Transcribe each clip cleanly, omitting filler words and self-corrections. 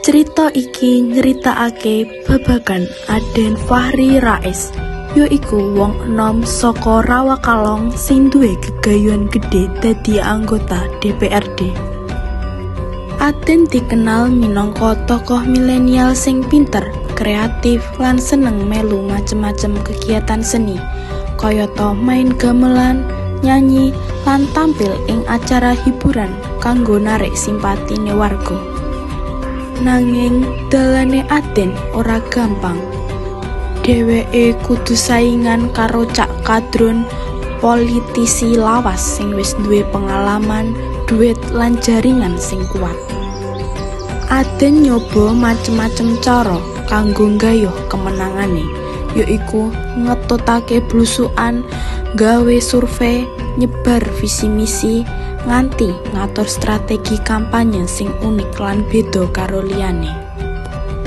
Cerita iki nyeritakake babagan Aden Fahri Rais, yaiku wong enom saka Rawakalong sing duwe gegayuhan gedhe dadi anggota DPRD. Aden dikenal minangka tokoh milenial sing pinter, kreatif, lan seneng melu macem-macem kegiatan seni, kayata main gamelan, nyanyi, lan tampil ing acara hiburan kanggo narik simpatine warga. Nanging dalane Aden ora gampang. Dheweke kudu saingan karo Cak Kadrun, politisi lawas sing wis duwe pengalaman, duit lan jaringan sing kuat. Aden nyoba macem-macem cara kanggo nggayuh kemenangane, yaiku ngetutake blusukan, gawe survei, nyebar visi misi, nganti ngatur strategi kampanye sing unik lan beda karo liyane.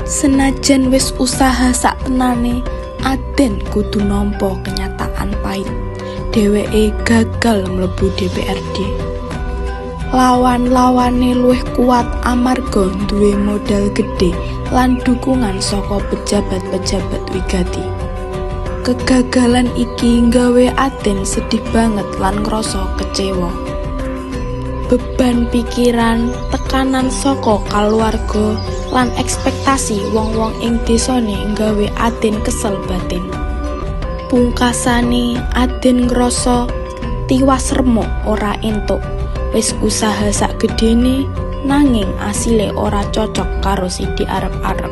Senajan wis usaha saktenane, Aden kudu nampa kenyataan pait. Dheweke gagal mlebu DPRD. Lawan-lawane luwih kuat amarga duwe modal gedhe lan dukungan saka pejabat-pejabat wigati. Kegagalan iki nggawe Aden sedih banget lan ngrasa kecewa. Beban pikiran, tekanan saka kaluwarga, lan ekspektasi wong-wong ing desane nggawe Aden kesel batin. Pungkasane Aden ngrasa tiwas remuk ora entuk. Wis usaha sakgedhene nanging asile ora cocok karo sing diarep-arep.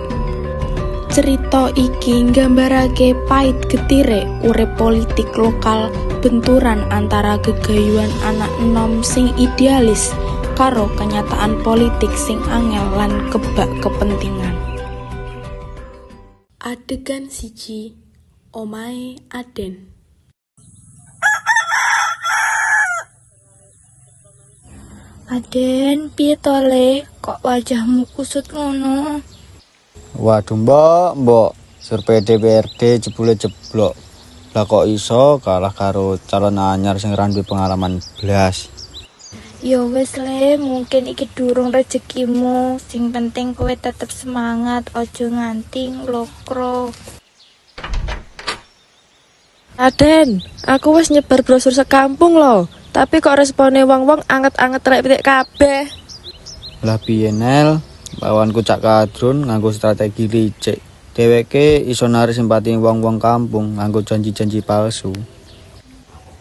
Cerita iki nggambarake pait getire urip politik lokal, benturan antara gegayuhan anak enom sing idealis karo kenyataan politik sing angel lan kebak kepentingan. Adegan 1, omahe Aden. Aden, piye to le? Kok wajahmu kusut ngono? Waduh mbok, mbok, survei DPRD jebule jeblok. Lah kok iso kalah karo calon anyar sing ra duwe pengalaman blas. Ya wis le, mungkin iki durung rezekimu. Sing penting kowe tetep semangat, ojo nganti nglokro. Aden, aku wis nyebar brosur sekampung lho. Tapi kok respone wong-wong anget-anget rek pitik kabeh. Lah piye Nel? Lawanku Cak Kadrun nganggo strategi licik. Dheweke iso narik simpati wong-wong kampung nganggo janji-janji palsu.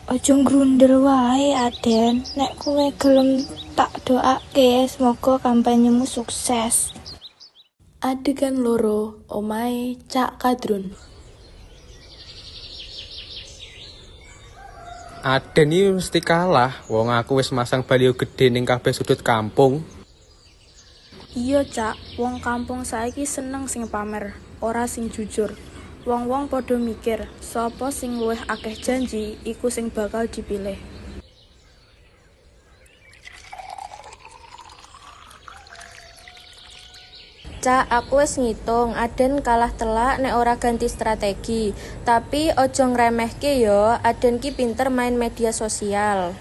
Ojo ngrundel wae, Aden. Nek kowe gelem tak doake, semoga kampanyemu sukses. Adegan 2, omahe Cak Kadrun. Aden iki mesti kalah, wong aku wis masang baliho gedhe ning kabeh sudut kampung. Iya, Cak, wong kampung saiki seneng sing pamer, ora sing jujur. Wong-wong padha mikir, sapa sing luwih akeh janji iku sing bakal dipilih. Cak, aku wis ngitung, Aden kalah telak nek ora ganti strategi. Tapi ojo ngremehke yo, Aden ki pinter main media sosial.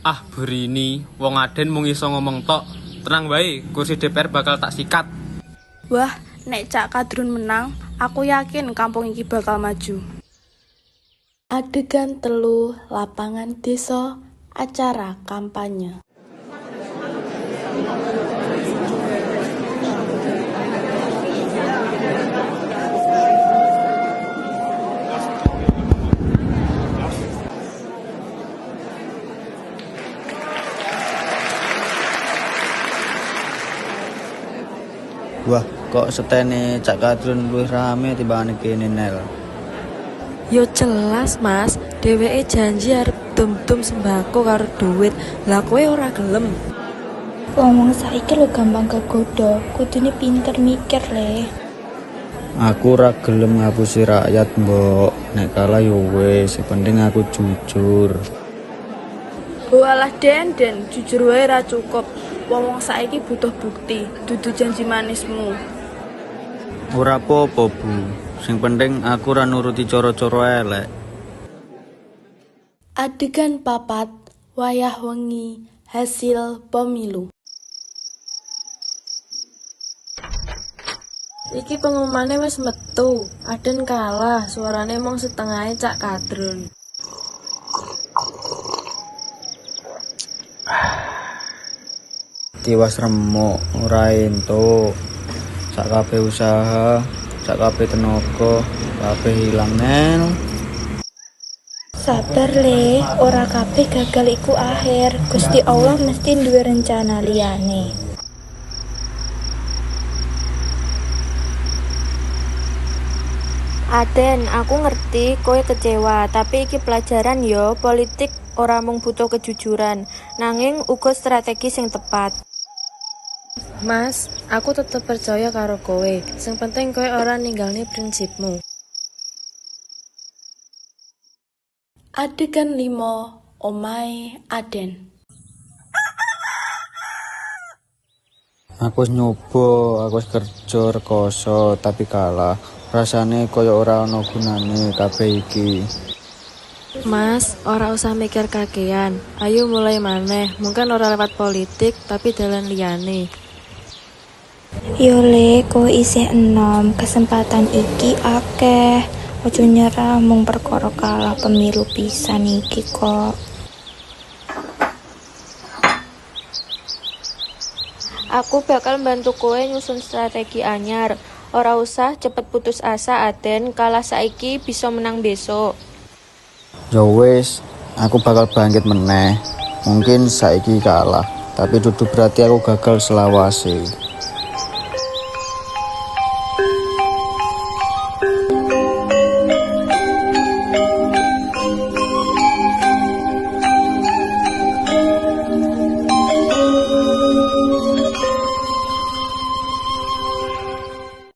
Ah, Burini, wong Aden mung iso ngomong tok. Tenang wae, kursi DPR bakal tak sikat. Wah, nek Cak Kadrun menang, aku yakin kampung iki bakal maju. Adegan 3, lapangan desa, acara kampanye. Wah, kok setene Cak Kadrun luwih rame timbangane kene Nel. Yo jelas, Mas, dheweke janji arep dum-dum sembako karo duit. Lah kowe ora gelem. Wong-wong saiki lho gampang kegoda, kudune pinter mikir le. Aku ora gelem ngapusi rakyat, mbok. Nek kalah yo wis, sing penting aku jujur. Walah Den, Den, jujur wae ra cukup. Wong-wong saiki butuh bukti, dudu janji manismu. Ora apa-apa, Bu. Sing penting aku ora nuruti cara-cara elek. Adegan 4, wayah wengi, hasil pemilu. Iki pengumumane wis metu. Aden kalah, suarane mung setengahe Cak Kadrun. Tiwas remuk, ora entuk. Sak kabeh usaha, sak kabeh tenaga, kabeh ilang nel. Sabar le, ora kabeh gagal iku akhir. Gusti Allah mesti duwe rencana liyane. Aden, aku ngerti kowe kecewa, tapi iki pelajaran yo, politik ora mung butuh kejujuran, nanging uga strategi sing tepat. Mas, aku tetep percaya karo kowe. Sing penting kowe ora ninggalne prinsipmu. Adegan 5, omahe Aden. Aku wis nyoba, aku wis kerja rekoso tapi kalah. Rasane koyo ora ana gunane kabeh iki. Mas, ora usah mikir kakean. Ayo mulai maneh. Mungkin ora lewat politik, tapi dalan liyane. Yo le, kowe isih enom, kesempatan iki akeh. Ojo nyerah mung perkara kalah pemilu pisan iki kok. Aku bakal mbantu kowe nyusun strategi anyar. Ora usah cepet putus asa, Aden. Kalah saiki bisa menang besok. Ya wis, aku bakal bangkit meneh. Mungkin saiki kalah, tapi dudu berarti aku gagal selawase.